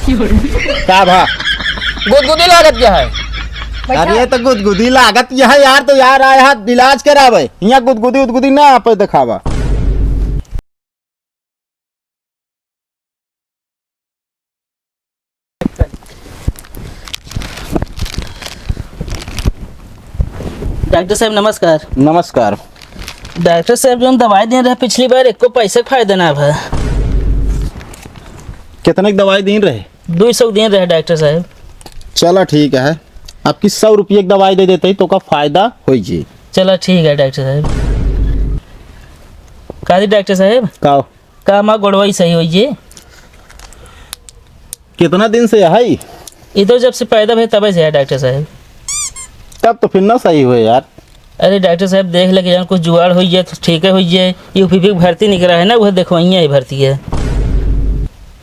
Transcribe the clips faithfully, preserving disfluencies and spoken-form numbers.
का भा? गुदगुदी लागत क्या है? बैठा। अरे, तो गुदगुदी लागत यह है यार, तो यार आया है इलाज करावे। यहाँ गुदगुदी उदगुदी ना आप देखावा। डॉक्टर साहब, नमस्कार। नमस्कार। डॉक्टर साहब, जौन दवाई देन रहे पिछली बार, एको पैसे के फायदा ना भा। कितने की दवाई देन रहे? दुई सौ के देन रहे डॉक्टर साहब। चला ठीक है, आपकी सौ रुपये की दवाई दे देते ही तो का फायदा हो जी। चला ठीक है डॉक्टर साहब। का जी डॉक्टर साहब? का? का हमार गोड़वा ही सही होई जे? कितना दिन से है? ये तो जब से पैदा भे तबे से है डॉक्टर साहब। तब तो फिर ना सही हुए यार। अरे डॉक्टर साहब, देख ले कि जौन कुछ जुगाड़ होई जाए तो ठीक है होई जाए। ये यूपीपी की भर्ती निकला है ना, वह देखवाइए है भर्ती है।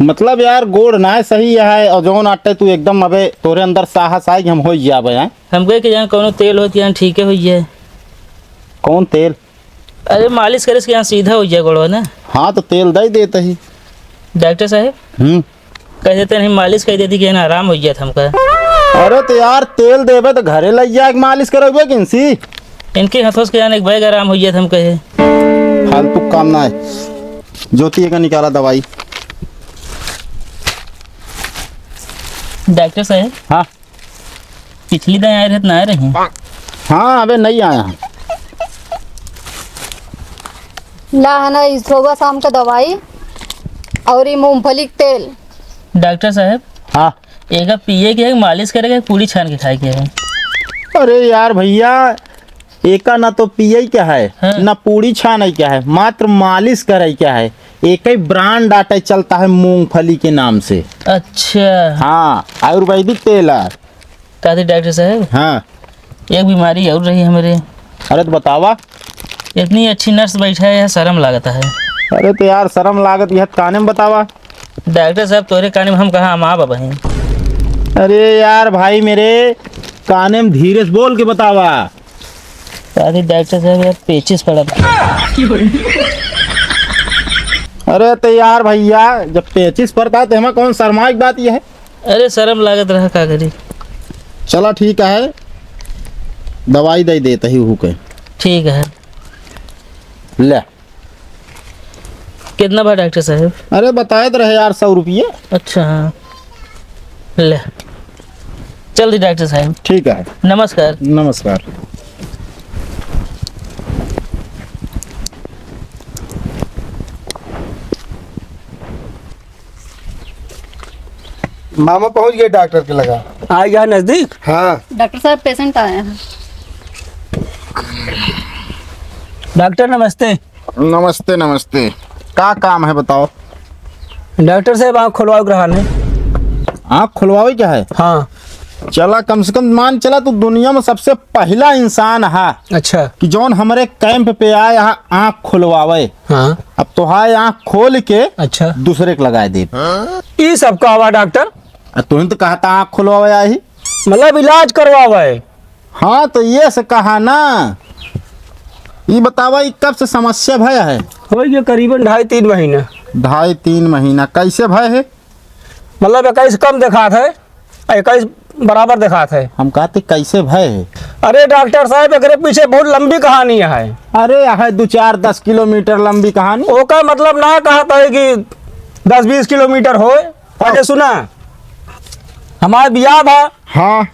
मतलब यार, गोड़ ना सही है और जौन आटे तू एकदम अबे तोरे अंदर साहस आए कि हम हो जाबे हैं। हम कहे कि जहाँ कौनो तेल होती है ठीक है होई जाए। कौन तेल? अरे मालिश करे से यहाँ सीधा हो जाए गोड़वा ना। हाँ, तो तेल दे देते ही। डॉक्टर साहब, हम्म। कह देते नहीं, मालिश कर देती कि ना आराम हो जात हमका। अरे तो यार, तेल देबे तो घरे लग जाए, मालिश करबे किनसी। इनके हाथों से यहाँ एक बैग आराम हो जात हमका है। फालतू काम ना है। ज्योति, एका निकाला दवाई। डॉक्टर साहब। हाँ। पिछली दाई आए रहे त ना आए रहे? हाँ, अबे नहीं आया। ला है ना, ई सुबह शाम का दवाई और ई मूंगफली के तेल। डॉक्टर साहब। हाँ। एका पिए के है, मालिश करे के, पूड़ी छान के खाए के है। अरे यार भैया, एका ना तो पिए के है, हाँ। ना पूड़ी छाने के है, मात्र मालिश करे के है। एक ही ब्रांड आटे चलता है मूंगफली के नाम से। अच्छा। हाँ, आयुर्वेदिक तेल है। का जी डॉक्टर साहब? हाँ। एक बीमारी और रही हमरे। अरे तो बतावा। इतनी अच्छी नर्स बैठा है, शर्म लागत है। अरे तो यार, शर्म लागत यह काने में बतावा। डॉक्टर साहब, तोरे काने में हम कहाँ, हम आप बहिन। अरे यार भाई मेरे, काने में धीरे से बोल के बतावा। का जी डॉक्टर साहब, यार पेचिस पड़ा था। अरे तो यार भैया, जब पेचिस पड़ता है तो हमें कौन शर्माई की बात यह है? अरे शर्म लागत रहा, का करी। चला ठीक है, दवाई दे देते ही हूँ के। ठीक है। ले। कितना बा डॉक्टर साहब? अरे बताए तो रहे यार, सौ रुपये। अच्छा, हाँ। ले, चल दी डॉक्टर साहब। ठीक है। नमस्कार। नमस्कार। मामा पहुंच गए डॉक्टर के लगा। आ गया नजदीक? हाँ। डॉक्टर साहब, पेशेंट आए हैं। डॉक्टर नमस्ते। नमस्ते, नमस्ते। का काम है बताओ? डॉक्टर साहब, आँख खुलवावे के रहा ने। आँख खुलवावे क्या है? हाँ। चला, कम से कम मान चला, तू दुनिया में सबसे पहला इंसान हा। अच्छा। कि जौन हमरे कैंप पे आए, यहाँ आँख खुलवावे। हाँ। अब तो हाय आँख खोल के अच्छा। दूसरे के लगाए दे। ई सब का हुआ डॉक्टर? आ, तुहिन तो कहता आँख खुलवावे आई। मतलब इलाज करवावे। हाँ, तो ये से कहा ना। ई बतावा, ई कब से समस्या भय है? हो गया करीबन ढाई तीन महीना। ढाई तीन महीना। कैसे भय है? मतलब इक्कीस कम दिखात है, इक्कीस बराबर दिखात है। हम कहते कैसे भय है? अरे डॉक्टर साहब, एकरे पीछे बहुत लंबी कहानी है। अरे, है दो चार दस किलोमीटर लंबी कहानी। ओका मतलब ना कहत है कि दस बीस किलोमीटर होए। अरे हाँ। सुना, हमार बियाह भा। हाँ।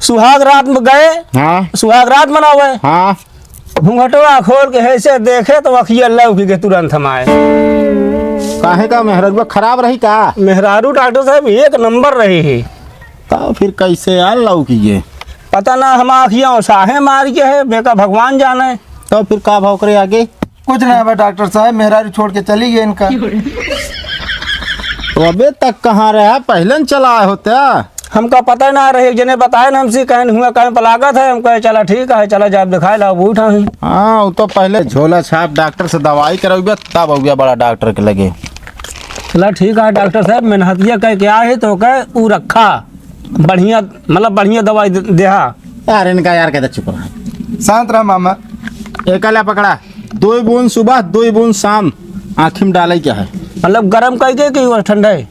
सुहाग रात में गए। हाँ। सुहाग रात मनावे। हाँ। घूंघटवा खोल के ऐसे देखे तो अखिया लौकी के तुरंत हमारे। काहे का मेहररुआ खराब रही का? मेहरारू डॉक्टर साहब एक नंबर रही है। तो फिर कैसे यार लौकी ये? पता ना, हम अखियाँ साहे मार के है, बेका भगवान जाने। तो फिर का भाव करे आगे? कुछ ना बा डॉक्टर साहब, मेहरारू छोड़ के चली गई इनका। तो अबे तक कहाँ रहा, पहले न चला आए होता। हमका पता ना रहे, एक जने बताए ना हमसे, कहन हुआ कहीं पर लागत है, हम कहे चला ठीक है, चला जाब दिखाए ला, बूढ़ा है। हाँ, वो तो पहले झोला छाप डॉक्टर से दवाई करौबे, तब अउबे बड़ा डॉक्टर के लगे। चला ठीक है डॉक्टर साहब, मेहनतिया कह के आए तो कह ऊ रखा, बढ़िया, मतलब बढ़िया दवाई दे-, देहा। यार इनका यार कहते चुप रहा। शांत रहा मामा। एक ला पकड़ा, दो बूंद सुबह, दो बूंद शाम, आँखी में डाले क्या है? मतलब गरम कह के कि वो ठंडा है?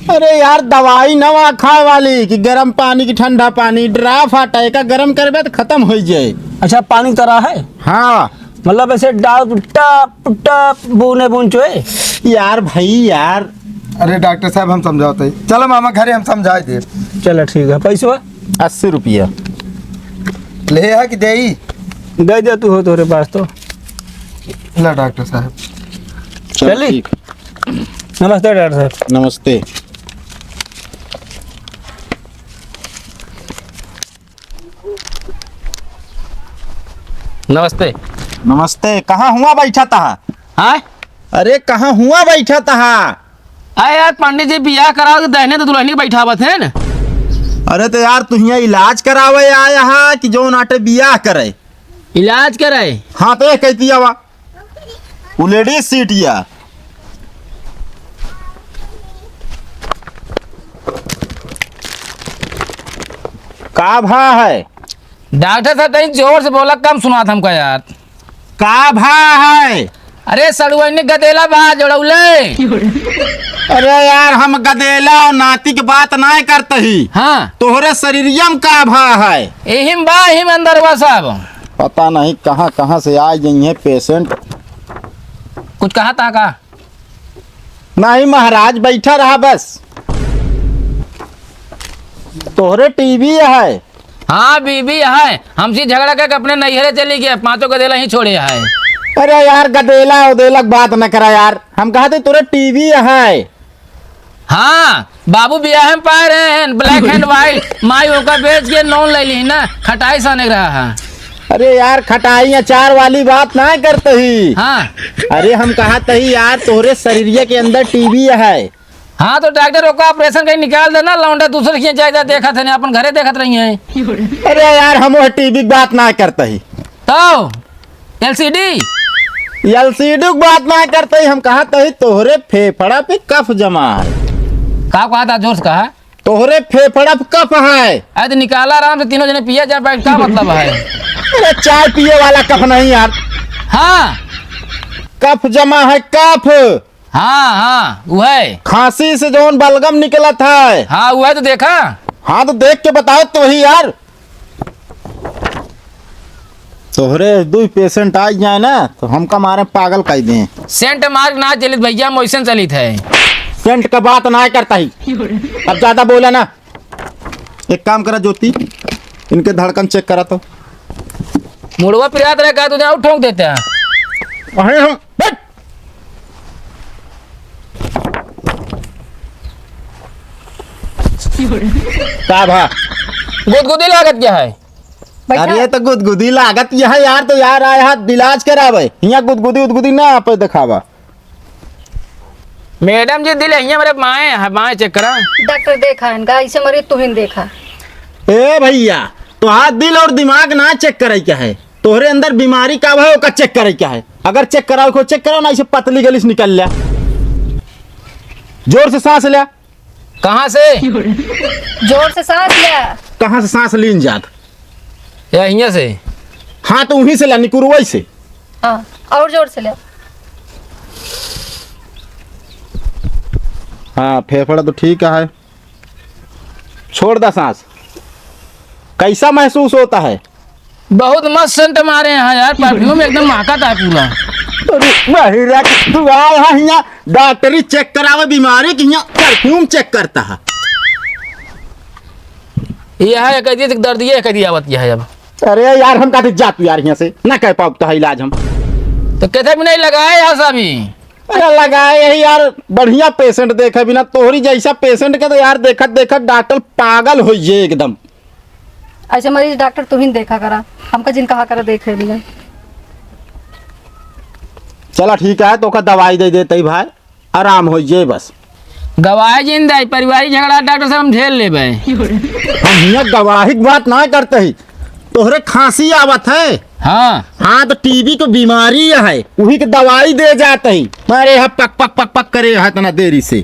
अरे यार, दवाई न वा खाए वाली कि गरम पानी कि ठंडा पानी, ड्राफ आटा, एका गरम करबे त खतम होइ जाए। अच्छा, पानी तरह है? हाँ। मतलब ऐसे डाल टप टप बूने बून चोए। यार भाई यार। अरे डॉक्टर साहब, हम समझावत ही। चलो मामा घरे, हम समझाए दे। चलो ठीक है, पैसवा? अस्सी रुपया। ले है कि देई? दे दे तू, हो तोरे पास तो। ला डॉक्टर साहब। चलो चली। ठीक। नमस्ते डॉक्टर साहब। नमस्ते। नमस्ते। नमस्ते। कहाँ हुआ बैठा था? हाँ? अरे कहाँ हुआ बैठा था? अरे यार पंडित जी, बियाह कराओ तो दहिने तो दुल्हनी बैठावत है ना। अरे तो यार, तू हियाँ इलाज करावे आया हा कि जौन आटे बियाह करे? इलाज करे? हाँ, तो ये कहती आवा। वो लेडीज सीट या। का भा है? डॉक्टर साहब, तनी जोर से बोला, कम सुनात हमका यार। का भा है? अरे सड़ुआइन गदेला बा जोड़ौले। अरे यार, हम गदेला और नाती के बात नाय करत ही। हाँ। तोहरे शरीरिया में का भा है? एहिम बा, एहिम अंदर बा सब। पता नहीं कहाँ कहाँ से आ गई है पेशेंट। कुछ कहा था का? नहीं महाराज, बैठा रहा बस। तोहरे टीवी है। हाँ, बीबी है, हमसे झगड़ा करके अपने नैहरे चली गई, पाँचों गदेला ही छोड़े है। अरे यार, गदेला उदेला के बात न करा यार, हम कहा थे तोरे टीवी है। हाँ, बाबू बियाह में पाए रहे हैं black and white, माई ओका बेच के नौन ले ली ना, खटाई साने रहा है। अरे यार, खटाई अचार वाली बात ना करत ही। हाँ। अरे हम कहा तही यार, तोहरे शरीरिया के अंदर टीवी है। हाँ, तो डॉक्टर ओका ऑपरेशन कहीं निकाल देना, लौंडा दूसरे के जायदाद देखत है ना, अपन घरे देखत रही है। अरे यार, हम वो टीवी की बात ना करत ही। तो एलसीडी? एलसीडी की बात ना करत ही, हम कहा तही तोहरे फेफड़ा पे कफ जमा है। का कहा था, जोर से कहा। तोहरे फेफड़ा पे कफ है। अरे तो निकाला आराम से, तीनों जने पिया जा बैठ, का मतलब है? अरे चाय पिए वाला कफ नहीं यार। हाँ। कफ जमा है, कफ। हाँ, हाँ, वो है। खांसी से जौन बलगम निकलत है। हाँ, वो है तो देखा। हाँ, तो देख के बताओ तो वही यार। तोहरे दुई पेशेंट आ जाए ना, तो हमका मारे पागल कर दें। सेंट मार ना चलित भैया, मोइसन चलित है। सेंट का बात ना करत ही। अब ज्यादा बोला ना। एक काम करा ज्योति, इनके धड़कन चेक करा तो। मुड़वा पिरात रहे का, तुझे आउट ठोंक देते हैं। अरे हम, बैठ। का भा? गुदगुदी लागत क्या है? बैठा। अरे तो गुदगुदी लागत यह यार, तो यार आए हाथ इलाज करावे, यहाँ गुदगुदी उदगुदी ना आप दिखावा। मैडम जी, दिल यहीं हमारे बाएं है, बाएं चेक करा। डॉक्टर देखा इनका, ऐसे मरीज तुहिन देखा। ए भैया, तोहार दिल और दिमाग ना चेक करे क्या है, तोहरे अंदर बीमारी का है ओका चेक करे क्या है। अगर चेक कराओ को चेक कराओ ना, इसे पतली गली से निकल लिया। जोर से सांस लिया। कहाँ से? जोर से सांस लिया। कहाँ से सांस लीन जात? या हियाँ से? हाँ, तो वहीं से ला, निकुरवई से। हाँ, और जोर से ले। हाँ, फेफड़ा तो ठीक है, छोड़ दा सांस। कैसा महसूस होता है? बहुत मस्त सेंट मारे हैं यार, परफ्यूम एकदम महकत है पूरा। अरे, नहीं रे, तू आया है यहाँ डॉक्टरी चेक करावे बीमारी की, यहाँ परफ्यूम चेक करता है। ये है कह दिए, दर्द ये कह दिया, आवत ये है अब। अरे यार, हम कहते जा तू यार यहाँ से, ना कर पाउब तो है इलाज हम। तो कहते भी नहीं लगाए यहाँ से अभी। अरे लगाए यही यार, बढ़िया पेशेंट देखे बिना, तोहरी जैसा पेशेंट के तो यार देखत देखत डॉक्टर पागल हो जे एकदम। ऐसे मरीज डॉक्टर तुहिन देखा करा, हमका जिन कहा करा देखे बिना। चला ठीक है, तो का दवाई दे देते ही भाई। आराम होइ जाए बस। गवाए जिन दाई, पारिवारिक झगड़ा डॉक्टर साहब हम झेल लेबे। हम हियाँ गवाही के बात ना करते ही, तोहरे खांसी आवत है। हाँ। हाँ, तो टीबी के बीमारी है, उही के दवाई दे जात ही। मारे है पक पक पक पक करे है इतना देरी से।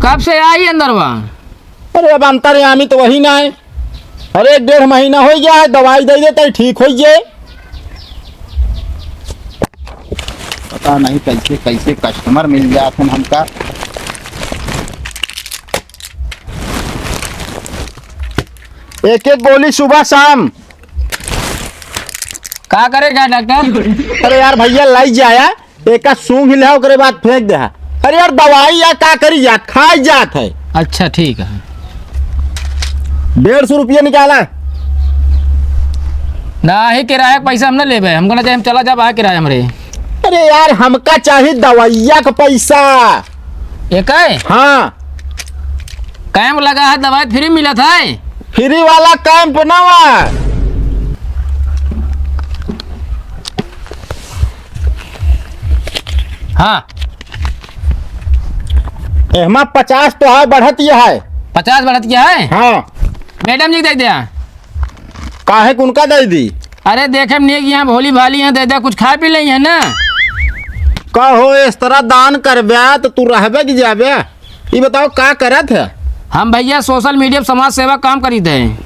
कब से आई अंदरवा? अरे अब अंतर्यामी तो वही ना है। अरे एक डेढ़ महीना हो गया है, दवाई दे देते ही ठीक हो जाए। पता नहीं कैसे कैसे कस्टमर मिल जात हैं हमका। एक एक गोली सुबह शाम। का करेगा डॉक्टर? अरे यार भैया, लाई जाया, एका सूंघ ले, ओकरे बाद फेंक दे। अरे यार, दवाई या का करी जात, खाई जात है। अच्छा, ठीक है। डेढ़ सौ रुपया निकाला। नाही, किराया के पैसा हम ना लेबे, हमको ना चाहिए, हम चला जाब, आ किराया हमरे। अरे यार, हमका चाहिए दवाइया का पैसा। एक है? हाँ। कैंप लगा है, दवाई फ्री मिलत है। फ्री वाला कैंप ना हुआ। हाँ। एहमा पचास तो है, बढ़त यह है। पचास बढ़त क्या है? हाँ। मैडम जी दे दिया। काहे के उनका दे दी? अरे देखे नीक यहाँ भोली भाली हैं, दे दे, कुछ खा पी लें है ना। कहो, इस तरह दान करबे तो तू रहबे कि जाबे? ई बताओ, का करत है? हम भैया social media पे समाज सेवा काम करीत है।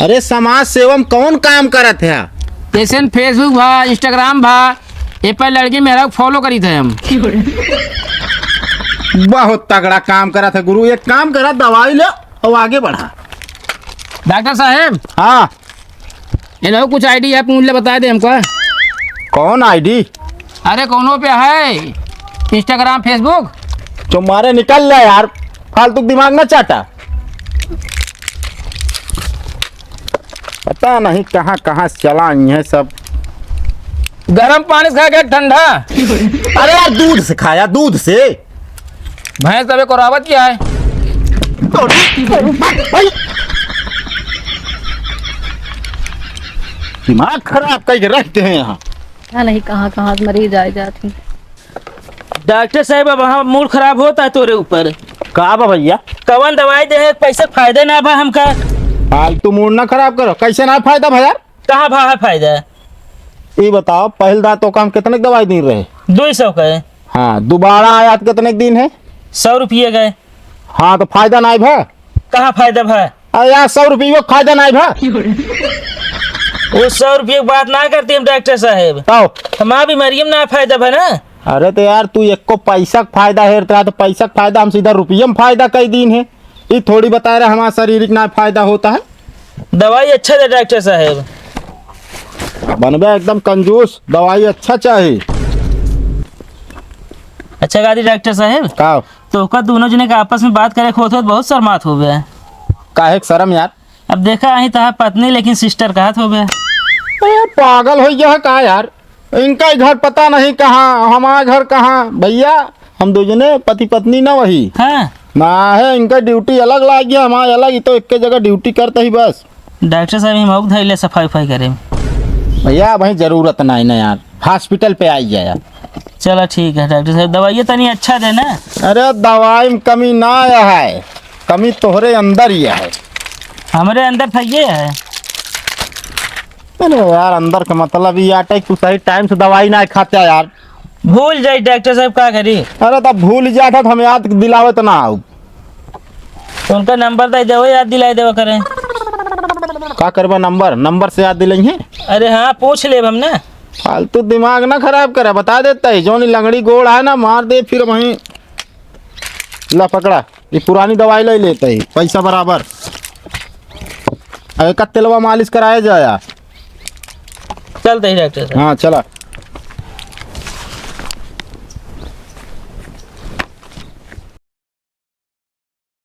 अरे, समाज सेवा में कौन काम करत है? जैसे Facebook भा, Instagram भा, ए पर लड़की मेहरारू follow करीत है हम। बहुत तगड़ा काम करत है गुरु। एक काम करा, दवाई ले और आगे बढ़ा। डॉक्टर साहेब। हाँ। इन्हों कुछ ID है, पूछ ले, बता दे हमको। कौन ID? अरे कौनो पे है, Instagram, Facebook। तो मारे निकल ले यार, फालतू दिमाग ना चाटा। पता नहीं कहाँ कहाँ से चला आई हैं सब। गरम पानी से खा के ठंडा। अरे यार, दूध से खाया, दूध से। भैंस तबे कोरावत क्या है? दिमाग खराब करके रखते हैं यहाँ। पता नहीं कहाँ कहाँ से मरीज आए जाते हैं। डॉक्टर साहब, अब हमार मूड खराब होता है तोरे ऊपर। का बा भैया? कवन दवाई दे है, पैसे फायदे ना बा हमका। फालतू मूड ना खराब करो। कैसे ना फायदा भैया? कहाँ भा है फायदा? ई बताओ, पहल दा तो काम कितने के दवाई दी रहे? दुई सौ के। हाँ, दोबारा आया तो कितने के दिन है? सौ रुपये के। हाँ, तो फायदा ना भा। कहाँ फायदा भा? अरे यार, सौ रुपये का फायदा ना भा। वो सौ रुपये की बात ना करती हम, डॉक्टर साहब। आओ। हमार बीमारी में ना फायदा भा ना। अरे तो यार, तू एको पैसा का फायदा हेरता है, तो पैसा का फायदा हम सीधा रुपये में फायदा कई दीन है। ई थोड़ी बता रहा हमारा शारीरिक ना फायदा होता है। दवाई अच्छा दे डॉक्टर साहब। बनबे एकदम कंजूस, दवाई अच्छा चाही। अच्छा गादी डॉक्टर साहब, का? तो ओका दोनों जने के आपस में बात करे के होत होत बहुत शर्मात होबे। काहे के शर्म यार? अब देखा, अहीं तहार पत्नी लेकिन sister कहत होबे। अरे पागल हो गया है का यार? इनका ही घर पता नहीं कहाँ, हमारा घर कहाँ। भैया, हम दो जने पति पत्नी ना वही। हाँ। ना है, इनका duty अलग लाग गया, हमारा अलग, ई तो एक जगह duty करते ही बस। डॉक्टर साहब, हम आउक धइले सफाई उफाई करे। भैया, अबहीं जरूरत नहीं ना यार, hospital पे आई जाए यार। चला ठीक है डॉक्टर साहब, दवाइया तनी अच्छा दे ना। अरे दवाई में कमी ना आया है, कमी तोहरे अंदर ही है। हमरे अंदर था ये है। अरे यार, अंदर का मतलब ये आटे कि तू सही time से दवाई ना खाते यार। भूल जाई डॉक्टर साहब, का करी? अरे तब भूल जाता तो हम याद दिलावे तो ना आऊ। तो उनका नंबर दे देवो, याद दिलाए देवा करें। का करबा नंबर? नंबर से याद दिलाई है? अरे हाँ, पूछ लेब हम ना। फालतू दिमाग ना खराब करे, बता देता है, जौन लंगड़ी गोड़ है ना, मार दे फिर वहीं ला पकड़ा। ये पुरानी दवाई ले लेते ही, पैसा बराबर। अरे का तेलवा मालिश कराया जाया। चलते ही डॉक्टर साहब। हाँ, चला।